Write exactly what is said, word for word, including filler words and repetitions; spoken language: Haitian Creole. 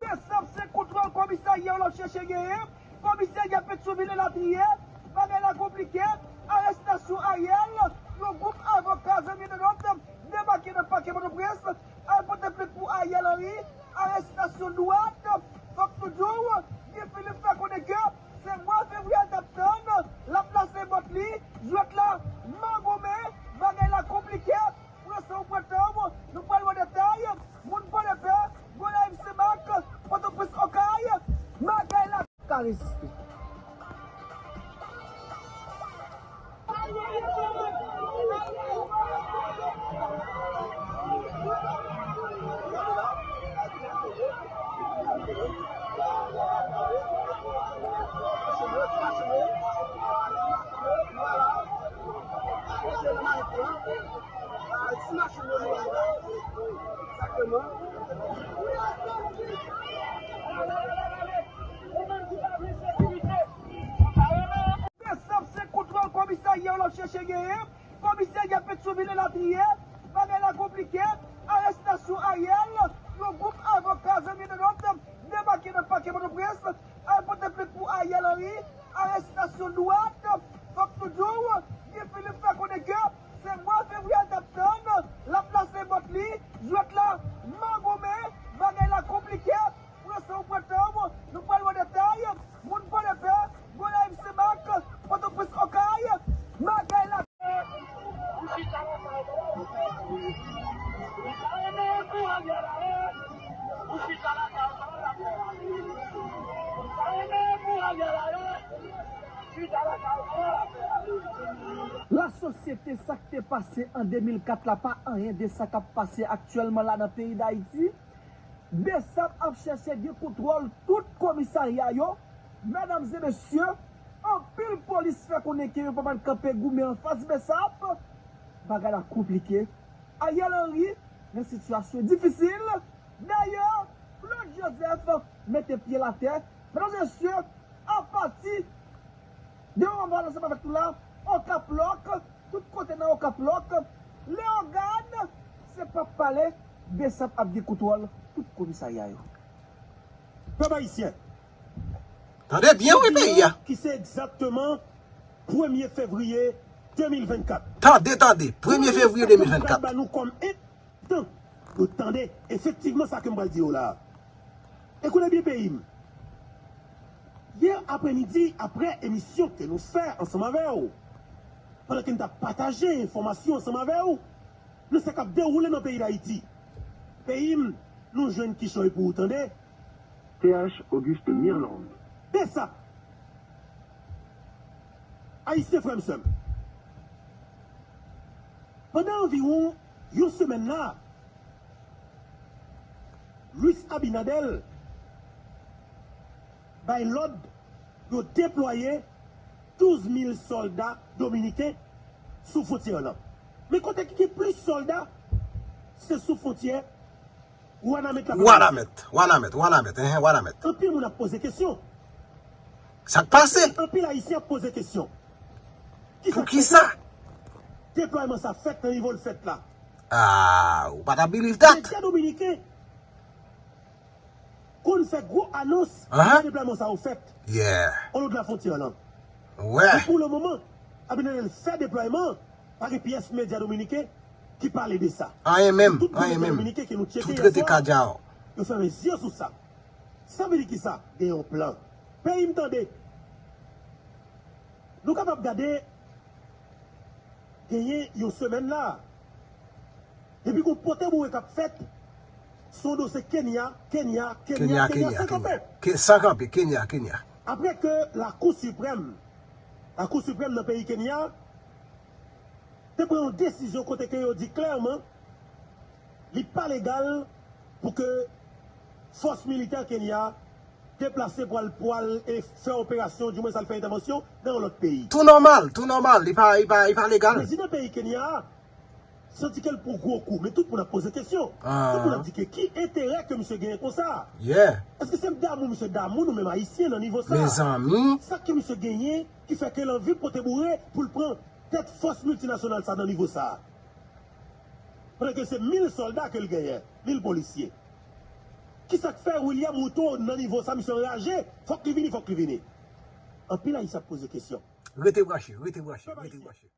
Bèsap se kontwòl komisarya yo l ap chèche genyen. Komisarya Petyonvil elatriye. Bagay la konplike. Arestasyon Ariel. Yon gwoup avoka zanmi de nòt debake nan pakè Pòtoprens. Al pote plent pou Ariel Henry. Arestasyon dwat. Fòk nou di w, Guy Philippe fè konnen ke se mwa fevriye l t ap tann. L ap lase bòt li. Jwèt la mangonmen. Bagay la konplike. Pran san w, pran tan w, nou pral wè detay. Moun Pòdepè, Gonayiv, Senmak, Pòtoprens, Okay, bagay la ka reziste. Bèsap se kontwòl komisarya yo l ap chèche genyen. Komisarya Petyonvil elatriye. Bagay la konplike. Arestasyon Ariel. Yon gwoup avoka zanmi de nòt debake nan pakè Pòtoprens. Al pote plent pou Ariel Henry. Arestasyon dwat. Fòk nou di w, Guy Philippe fè konnen ke se mwa fevriye l t ap tann. L ap lase bòt li. Jwèt la mangonmen. Bagay la konplike. Pran san w, pran tan w, nou pral wè detay. Moun Pòdepè, Gonayiv, Senmak, Pòtoprens, Okay, bagay la. Lasosyete, sa k te pase an de mil kat la pa anyen de sa k ap pase aktyèlman la nan peyi Dayiti. Bèsap ap chèche gen kontwòl tout komisarya yo. Medam e mesye, anpil polis fè konnen ke yo pa pral kanpe goumen anfas Bèsap. Bagay la konplike. Ariel Henry nan sitiyasyon difisil. Dayè, Claude Joseph mete pye l atè. Medam e mesye, apati de moman pral ansanm avèk nou la, Okap Lòk, tout kote nan Okap Lòk, Leyogàn, se p ap pale, Bèsap ap gen kontwòl tout komisarya yo. Pèp ayisyen, tande byen, wi, peyi a. Ki se egzakteman premye fevriye de mil vennkat. Tande, tande, premye fevriye de mil vennkat. Ba nou kòm en- Tan, yo tande efektivman sa ke m pral di yo la. E koute byen, peyi m. Yè aprèmidi, apre emisyon ke nou fè ansanm avè w, pandan ke n t ap pataje enfòmasyon ansanm avè w nan sa k ap dewoule nan peyi Dayiti, peyi m, nou jwenn kichòy pou ou tande. T H Auguste Mirlande. Bèsap. Ayisyen, frè m, sè m, pandan anviwon yon semèn la, Luis Abinader bay lòd pou yo deplwaye douz mil sòlda dominiken sou fwontyè lan. Men kote ki gen plis sòlda, se sou fwontyè Wanament la. Wanament, Wanament, Wanament, enhen, Wanament. Anpil moun ap poze kesyon. Sa k pase? Anpil Ayisyen ap poze kesyon. Poukisa deplwayman sa fèt nan nivo l fèt la? Ah, ou pa ta believe that. Medya dominiken konn fè gwo anons lè deplwayman sa yo fèt. Yeah. Olodla fwontyè lan. Wè. Men pou le moman, Abinader fè deplwayman, pa gen pyès medya dominiken ki pale de sa. Anyen menm, anyen menm. Tout rete kadjaw. Yo fèmen zye sou sa. Sa vle di kisa? Gen yon plan. Peyi m, tande. Nou kapab gade, genyen yon semèn la. Epi gon pote boure k ap fèt sou dosye Kenya, Kenya, Kenya, Kenya, Kenya, san kanpe. Ke, san kanpe, Kenya, Kenya. Apre ke Lakou Siprèm, Lakou Siprèm nan peyi Kenya, te pran yon desizyon kote ke yo di klèman, li pa legal pou ke fòs militè Kenya deplase pou al, pou al, e, fè operasyon, di mwens al fè entèvansyon nan yon lòt peyi. Tou nòmal, tou nòmal, li pa, li pa, li pa legal. Prezidan peyi Kenya a santi ke l pran gwo kou, men tout moun ap poze kesyon. Tout moun ap di ke ki enterè ke misye genyen konsa? Yeah. Èske se damou misye damou nou menm Ayisyen nan nivo sa? Mezanmi. Sa ke misye genyen ki fè ke l anvi pote boure pou l pran tèt fòs miltinasyonal sa nan nivo sa? Pandan ke se mil sòlda ke l genyen, mil polisye. Kisa k fè William Ruto nan nivo sa, misye anraje? Fòk li vini, fòk li vini. Anpil Ayisyen ap poze kesyon. Rete branche, rete branche, rete branche.